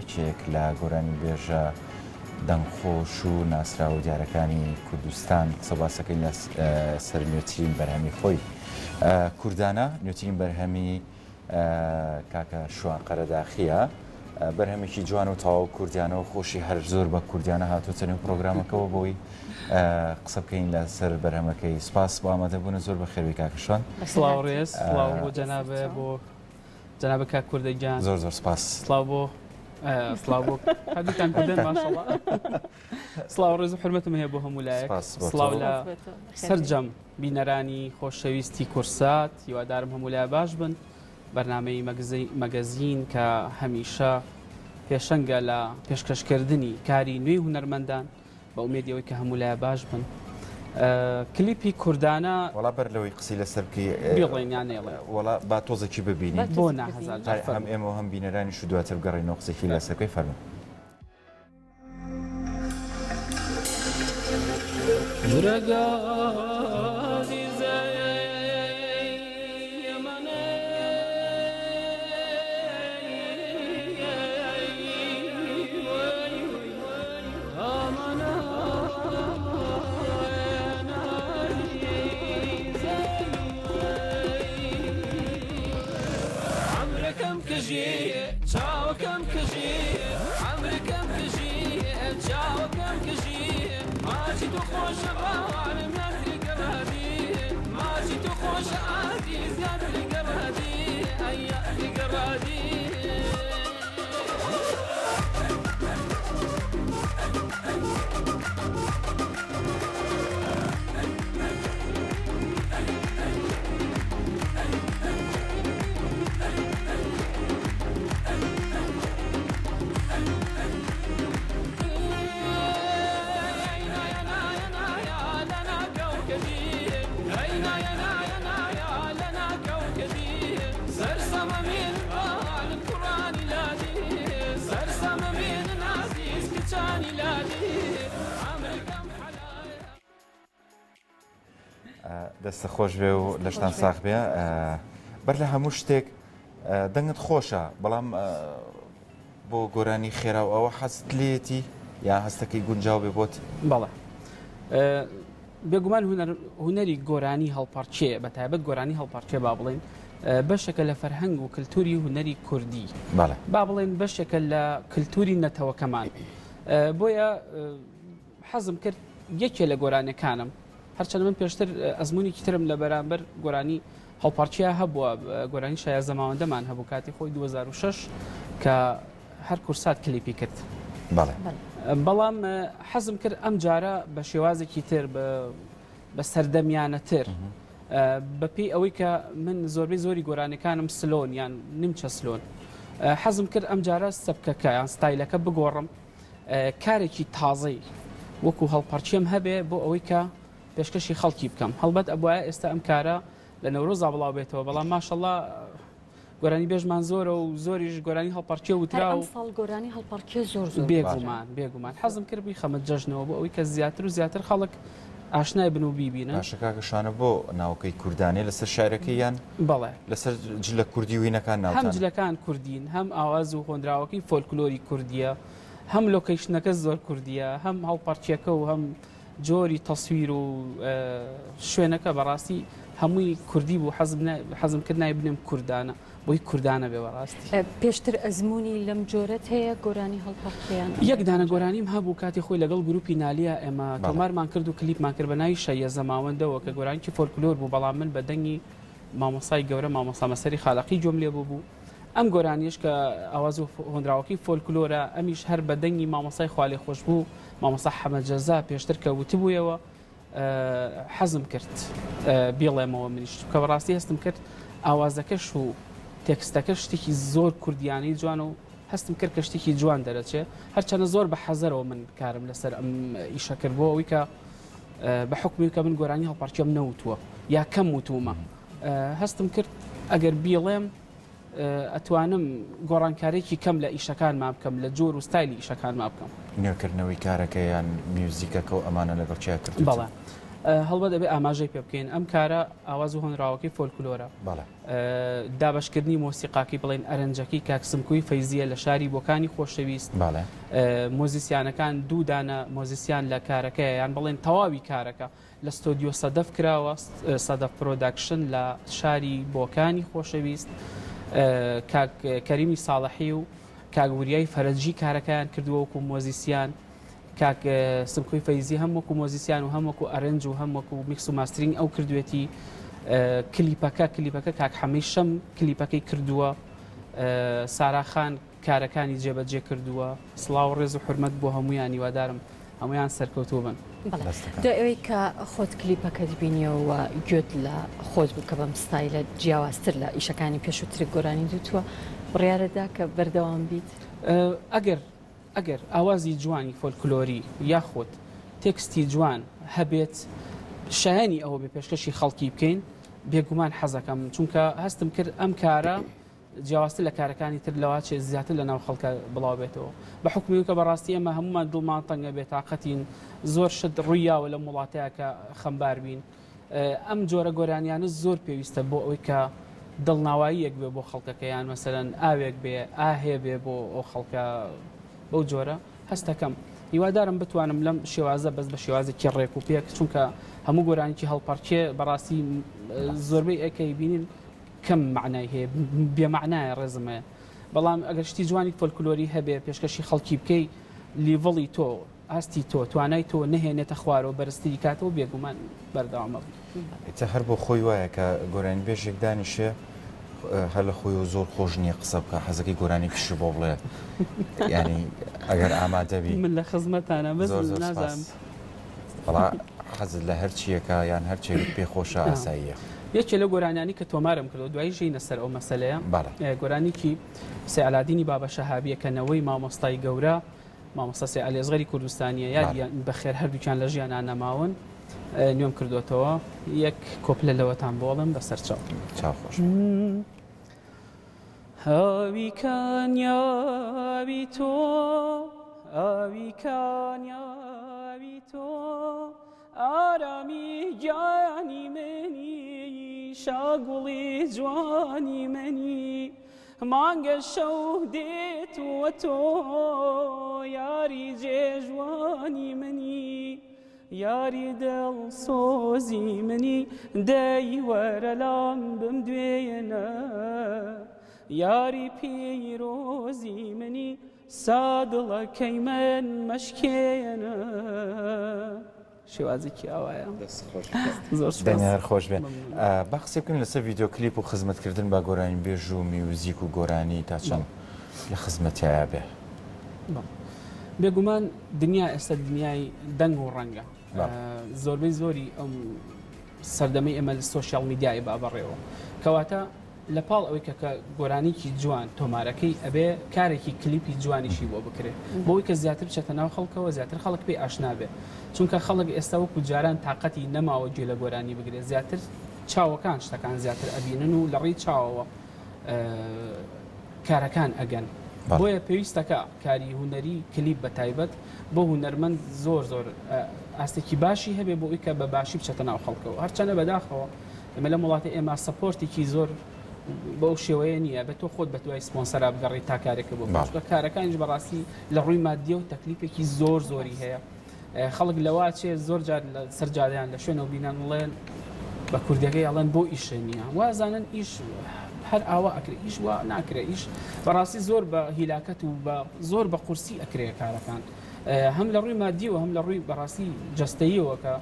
یەکێک لە گۆرانیبێژە دەنگخۆش و ناسراو و دیارەکانی کوردستان قسە باسەکەین لە سەر نوێترین بەرهەمی خۆی کوردانە نوێترین بەرهەمی کاکە شوان قەرەداخیە بەرهەمێکی جوان و تەواو کوردیانە و خۆشی هەر زۆر بە کوردیانە هاتووەتە نێو پرۆگرامەکەەوە بۆی قسە بکەین لەسەر بەرهەمەکەی سپاس بۆ ئامادەبوونە زۆر بە خێروی کاکە شوان سڵاو ڕێز سڵاو بۆ جەنابێ بۆ جەنابە کاک کوردە گیان زۆر زۆر سپاس سڵاو بۆ سڵاو بۆ هەردووکتان کوردن ماشەڵڵا سڵاو ڕێز و حرمەتم هەیە بۆ هەموو لایەک سڵاو لە سەرجەم بینەرانی خۆشەویستی کورسات هیوادارم هەموو لای باش بن بەرنامەی مەگەزین کە هەمیشە پێشەنگە لە پێشکەشکردنی کاری نوێی هونەرمەندان بە ئومێدی ئەوەی کە هەموو لایە باش بن. کلیپی کوردانە. وەڵا بەر لەوەی قسەی لەسەر بکەی بیڵێن یان نەیڵێن. وەڵا با تۆزێکی ببینین. بۆ نا هەزارجار فەرموو. هەم ئێمە و هەم بینەرانیش و دواتر بگەڕێینەوە قسەی لەسەر بکەی فەرموو. دەستە خۆش بێ و لەشتان ساخ بێ بەر لە هەموو شتێک دەنگت خۆشە بەڵام بۆ گۆرانی خێرا و ئەوە حەزت لێتی یا هەستەکەی گونجاو بێ بۆت؟ بەڵێ بێگومان هونەری گۆرانی هەڵپەڕکێ بە تایبەت گۆرانی هەڵپەڕکێ با بڵێین بەشێکە لە فەرهەنگ و کللتوری هونەری کوردی با بڵێن بەشێکە لە کللتوری نەتەوەکەمان بۆیە حەزم کرد یەکێ لە گۆرانەکانم هەرچەند من پێشتر ئەزمونێکی ترم لە بەرامبەر گۆرانی هەڵپەڕکێ هەبووە گۆرانی شایە زەماوەندەمان هەبوو کاتی خۆی 2006 کە هەر کورسات کلیپی کرد بەڵام حەزم کرد ئەم جارە بە شێوازێکی تر بە سەردەمیانەتر بەپی ئەوەی کە من زۆربەی زۆری گۆرانەکانم slow ن یان نیمچە slow ن حەزم کرد ئەم جارە سەبکەکە یان ستایلەکە بگۆڕم کارێکی تازەی وەکو هەڵپەڕکێم هەبێ بۆ ئەوەی کە پێشکەشی خەڵکی بکەم هەڵبەت ئەبواە ئێستا ئەم کارە لە نەورۆزا بڵاو بێتەوە بەڵام ماشەڵا گۆرانی بێژمان زۆرە و زۆریش گۆرانی هەڵپەڕکێ وترا و ساڵ گۆرانی هەڵپەڕکێ زۆر زۆر بێگومان بێگومان حەزم کرد بیخەمە جەژنەوە بۆ ئەوەی کە زیاتر و زیاتر خەڵک ئاشنای بن و بیبینن. باشە کاکە شانە بۆ ناوەکەی کوردانەیە لەسەر شعرەکەی یان بەڵێ لەسەر جلە کوردی وینەکان هەم ناوتانە؟ جلەکان کوردین هەم ئاواز و هۆنراوەکەی فۆلکلۆری کوردیە هەم لۆکەیشنەکە زۆر کوردیە هەم هەڵپەڕکێکە و هەم جۆری تەسویر و شوێنەکە بەڕاستی هەمووی کوردی بوو حەزم حەزم کرد ناوی بنێم کوردانە بۆی کوردانە بێ بەڕاستی. پێشتر ئەزموونی لەم جۆرەت هەیە گۆرانی هەڵپەڕکێیان؟ یەک دانە گۆرانیم هەبوو کاتی خۆی لەگەڵ گروپی نالیا ئێمە تۆمارمان کرد و کلیپمان کرد بە ناوی شەیە زەماوەندەوە کە گۆرانیی فۆلکلۆر بوو بەڵام من بە دەنگی مامۆستای گەورە مامۆستا مەسەری خالەقی گوێم لێ بووبوو ئەم گۆرانیەش کە ئاواز و هۆنراوەکەی فۆلکلۆرە ئەمیش هەر بە دەنگی مامۆستای خوالێخۆشبوو مامۆستا حەمە جەزا پێشتر کە وتبوویەوە حەزم کرد بیڵێمەوە منیش کە بەڕاستی هەستم کرد ئاوازەکەش و تێکستەکە شتێکی زۆر کوردیانەی جوان و هەستم کرد کە شتێکی جوان دەرەچێ هەرچەنە زۆر بە حەزەرەوە من کارم لەسەر ئەم ئیشە کرد بۆ ئەوەی کە بە حکومی کە من گۆرانی هەڵپەڕکێم نەوتووە یا کەم وتومە هەستم کرد ئەگەر بیڵێم ئەتوانم گۆڕانکاریی کەم لە ئیشەکانما بکەم، لە جۆر و ستایلی ئیشەکانما بکەم. نوێکردنەوەی کارەکە یان میوزیکەکە و ئەمانە لەگەڵ کێ کردووتە؟ بەڵێ. هەڵبەت ئەبێ ئاماژەی پێ بکەین ئەم کارە ئاواز و هۆنراوەکەی فۆلکلۆرە. دابەشکردنی مۆسیقاکەی بڵێین ئەرەنجەکەی کاک سمکۆی فەیزییە لە شاری بۆکانی خۆشەویست. مۆزیسیانەکان دوو دانە مۆزیسیان لە کارەکەیە یان بڵێن تەواوی کارەکە لە ستۆدیۆ سەدەف کراوە، سەدەف پرۆداکشن لە شاری بۆکانی خۆشەویست. کاک کەریمی ساڵحی و کاک وریای فەرەجی کارەکەیان کردووە وەکو مۆزیسیان. کاک سمکۆی فەیزی هەم وەکو مۆزیسیان و هەم وەکو arrange و هەم وەکو mix و mastering ئەو کردوێتی. کلیپەکە کلیپەکە کاک حەمەی شەم کلیپەکەی کردووە. سارا خان کارەکانی جێبەجێ کردووە. سڵاو و ڕێز و حورمەت بۆ هەموویان هیوادارم هەموویان سەرکەوتوو بن. بەڵێ دوای ئەوەی کە خۆت کلیپەکەت بینیەوە و گوێت لە خۆت بوو کە بەم ستایلە جیاوازتر لە ئیشەکانی پێشووترت گۆرانیت وتووە، بڕیارت دا کە بەردەوام بیت؟ ئەگەر ئەگەر ئاوازی جوانی فۆلکلۆری یاخود تێکستی جوان هەبێت شایەنی ئەوە بێ پێشکەشی خەڵکی بکەین بێگومان حەزەکەم چونکە هەستم کرد ئەم کارە جیاوازتر لە کارەکانی تر لەواچێ زیاتر لە ناو خەڵکە بڵاو بێتەوە بە حوکمی کە بەڕاستی ئێمە هەمومان دڵمان تەنگە بێتاقەتین زۆر شت ڕوویاوە لەم وڵاتەیە کە خەمبار بین ئەم جۆرە گۆرانیانە زۆر پێویستە بۆ ئەوەی کە دڵناواییەک بێ بۆ خەڵکەکە یان مەسەلەن ئاوێک بێ ئاهێ بێ بۆ ئەو خەڵکە بەو جۆرە هەستەکەم هیوادارم بتوانم لەم شێوازە بەس بە شێوازێکی ڕێک و پێک چونکە هەموو گۆرانیکی هەڵپەڕکێ بەڕاستی زۆربەی ئەکەی بینین کەم معنای هەیە بێمەعنایە ڕێزم هەیە بەڵام ئەگەر شتی جوانی فۆلکلۆری هەبێ پێشکەشی خەڵکی بکەی level ی تۆ ئاستی تۆ توانای تۆ نەهێنێتە خوارەوە بەرزتری کاتەوە بێگومان بەردەوام ئەبم. ئیتر هەر بۆ خۆی وایە کە گۆرانیبێژێک دانیشێ هەر لە خۆیەوە زۆر خۆش نییە قسە بکا حەزەکەی گۆرانیەکیشی بۆ بڵێ یانی ئەگەر ئامادەبی. من لە خزمەتانم بەس زۆر زۆر سپاس. نازانم. وەڵا حەزت لە هەر چییەکە یان هەر چێکت پێ خۆشە ئاساییە. یەکێ لەو گۆرانیانەی کە تۆمارم کردووە دوایی ژێینە سەر ئەو مەسەلەیە بەڵێ. گۆرانیکی سەی عەلادینی بابە شەهابیە کە نەوەی مامۆستای گەورە مامۆستا سەید عەلی ئەسغەری کوردستانیە یادیان بەخێر هەردووکیان لە ژیانا نەماون نوێم کردوێتەوە یەک کۆپلە لەوەتان بۆڵم بەسەر چاو. چاو خۆش. ئاوی کانیاوی تۆ ئاوی کانیاوی تۆ ئارامی گیانی منی شاگوڵی جوانی منی مانگە شەو دێت وە تۆ یاری جێژوانی منی یاری دڵسۆزی منی دەی وەرە لام بمدوێنە یاری پیرۆزی منی سادڵەکەی من مەشکێنە. شێوازێکی ئاوایە. دەست خۆش زۆر سوپاس. دەنگت هەر خۆش بێ. با قسەی بکەین لەسەر ڤیدیۆ کلیپ و خزمەتکردن بە گۆرانیبێژ و میوزیک و گۆرانی تا چەند لە خزمەتیایا بێ. بێگومان دنیا ئێستا دنیای دەنگ و ڕەنگە. زۆربەی زۆری ئەم سەردەمەی ئێمە لە سۆشیال میدیای با بەڕێوە. کەواتە لە پاڵ ئەوەی کە کە گۆرانیکی جوان تۆمارەکەی ئەبێ کارێکی کلیپی جوانیشی بۆ بکرێ بۆی کە زیاتر بچێتە ناو خەڵکەوە زیاتر خەڵک پێی ئاشنا بێ چونکە خەڵک ئێستا وەکو جاران تاقەتی نەماوە گوێ لە گۆرانی بگرێ زیاتر چاوەکان شتەکان زیاتر ئەبینن و لە ڕێی چاوەوە کارەکان ئەگەن بۆیە پێویستەکە کاری هونەری کلیپ بە تایبەت بۆ هونەرمەند زۆر زۆر ئاستێکی باشی هەبێ بۆ ئەوی کە بە باشی بچێتە ناو خەڵکەوە هەرچەنە بەداخەوە ئێمە لەم وڵاتەی ئێمە support ێکی زۆر بەو شێوەیە نییە بە تۆ خۆت بە دوای سپۆنسەرا بگەڕی تا کارێکە بۆ بکەی کارەکانیش بەڕاستی لە ڕووی مادیە و تەکلیفێکی زۆر زۆری هەیە خەڵک لەوا چێ زۆر جار لە سەر جادەیان لە شوێنەوە بینان بڵێن بە کوردەکەی ئەڵێن بۆ ئیشە نییە وازانن ئیش هەر ئاوا ئەکرێ ئیش وا ناکرێ ئیش بەڕاستی زۆر بە هیلاکەت و بە زۆر بە قورسی ئەکرێ کارەکان هەم لە ڕووی مادیەوە هەم لە ڕووی بەڕاستی جەستەییەوە کە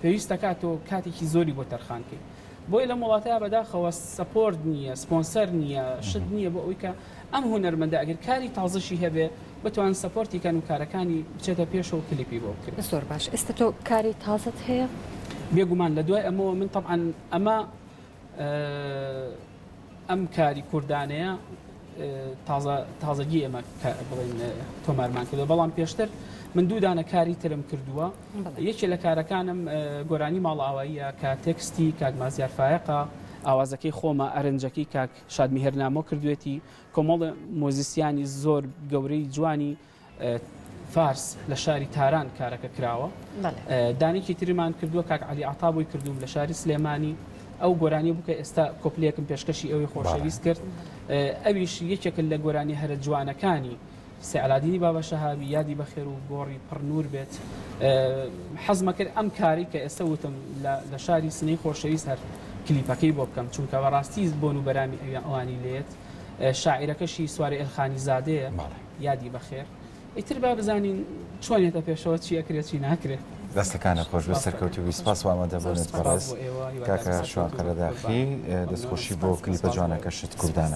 پێویست دەکات تۆ کاتێکی زۆری بۆ تەرخان کەی بۆیە لەم وڵاتەیا بەداخەوە support نییە سپۆنسەر نییە شت نییە بۆ ئەوەی کە ئەم هونەرمەندە ئەگەر کاری تازەشی هەبێ بتوان support ی کەن و کارەکانی بچێتە پێشەوە و کلیپی بۆ بکرێت. زۆر باش ئێستا تۆ کاری تازەت هەیە؟ بێگومان لە دوای ئەمەوە من تەبعەن ئەمە ئەم کاری کوردانەیە تازە تازەگی ئێمە بڵێن تۆمارمان کردووە بەڵام پێشتر من دوو دانە کاری ترم کردووە یەکێ لە کارەکانم گۆرانی ماڵئاواییە کە تێکستی کاک مازیار فایەقە ئاوازەکەی خۆمە arrange ەکەی کاک شادمیهر نامۆ کردوێتی کۆمەڵ مۆزیسیانی زۆر گەورەی جوانی. فارس لە شاری تاران کارەکە کراوە. دانێکی ترمان کردووە کاک عەلی عەتا بۆی کردووم لە شاری سلێمانی. ئەو گۆرانیە بوو کە ئێستا کۆپلەیەکم پێشکەشی ئەوی خۆشەویست کرد. ئەویش یەکێکە لە گۆرانی هەرە جوانەکانی سەعلادینی بابا شەهابی یادی بەخێر و گۆڕی پڕ نوور بێت. حەزمە کرد ئەم کاری کە ئێستا وتم لە شاری سنەی خۆشەویست هەر کلیپەکەی بۆ بکەم چونکە بەڕاستی بۆن و بەرامی ئەویان ئەوانی لێت شاعیرەکەشی سوارە ئێلخانی زادەیە یادی بەخێر. ئیتر با بزانین چۆن یەتە پێشەوە چی ئەکرێ چی ناکرێ. دەستەکانت خۆش بێت سەرکەوتوو بی سپاس بۆ ئامادەبوونت بەڕێز کاکە شوان قەرەداخی دەستخۆشی بۆ کلیپە جوانەکەشت کوردانە.